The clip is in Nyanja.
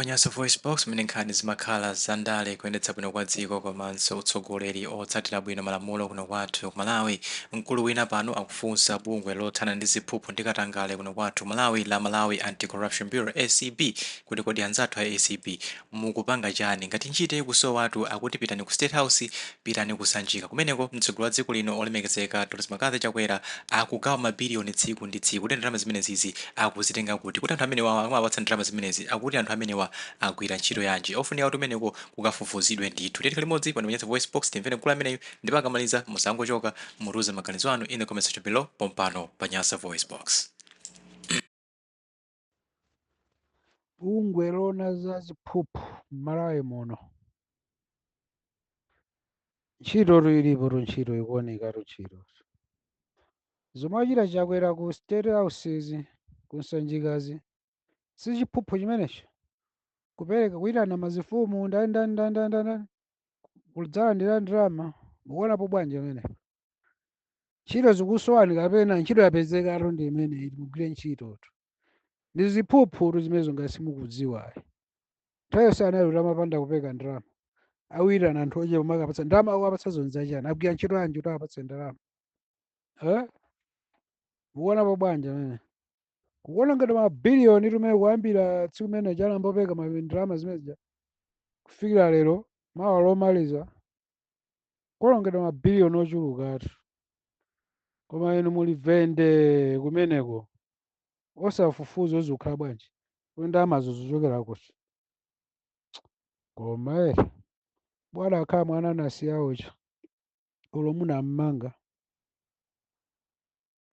pa Nyasa Voice Box, mmene nkhani zimakhala zandale, kuyendetsa bwino kwa dziko komanso utsogoleri otsatira bwino malamulo kuno kwathu ku Malawi. Mkulu wina pano akufunsa bungwe lothana ndi ziphuphu ndi katangale kuno kwathu Malawi la Malawi Anti-Corruption Bureau, ACB, kuti kodi anzathu a ACB mukupanga chani? Ngati ntchito ikusowatu, akuti pitani ku State House, pitani ku Sanjika. Kumeneko mtsogoleri wa dziko lino olemekezeka Dr McCarthy Chakwera akugawa mabiliyoni tsiku ndi tsiku. Kuti ndalama zimenezizi akuzitenga kuti? Kuti anthu amenewa amawapatsa ndalama zimenezi, akuti anthu amenewa agwira ntchito yanji? Ofunika kuti umeneko kukafufuzidwe ndithu. Tiyeni limodzi pano pa Nyasa Voice Box timvere mkulu ameneyu, ndipo akamaliza musangochoka, mutiuze maganizo anu in the comment section below pompano pa Nyasa Voice Box. Bungwe loona za ziphuphu m'Malawi muno, ntchitotu ilipotu, ntchito ikuonekatu ntchitotu. Zomwe achita Chakwera ku State House, ku Nsanjikazi, si chiphuphu chimenecho? Kupereka, kuyitana mazifumu, ndani ndani ndani ndani ndani, kudzalandira ndalama. Mukuonapo bwanji pamenepo? Ntchito zikusowani kapena ntchito yapezekatu ndi imeneyi, mugwire ntchitotu? Ndi ziphuphutu zimenezo ngati simukudziwa ayi. Nthawi yonse anali kuti amapanda kupereka ndalama, awirana anthu ochepa makapatsa ndalama. Akuwapatsa zonse zachani? Agwira ntchito yanji kuti awapatse ndalama, eh? Mukuonapo bwanji amene kukuona ngati mabiliyoni tumene kuyambira tsiku limene chanambopereka ndalama zimenezija kufikira lero mawa lomaliza, kuwonongedwa mabiliyoni ochulukatu, koma inu muli vende kumeneko osafufuza zikukhala bwanji, kuti ndalamazo zichokera kuti? Koma ere bwana akhala mwana anasiyawocho, ulo munammanga.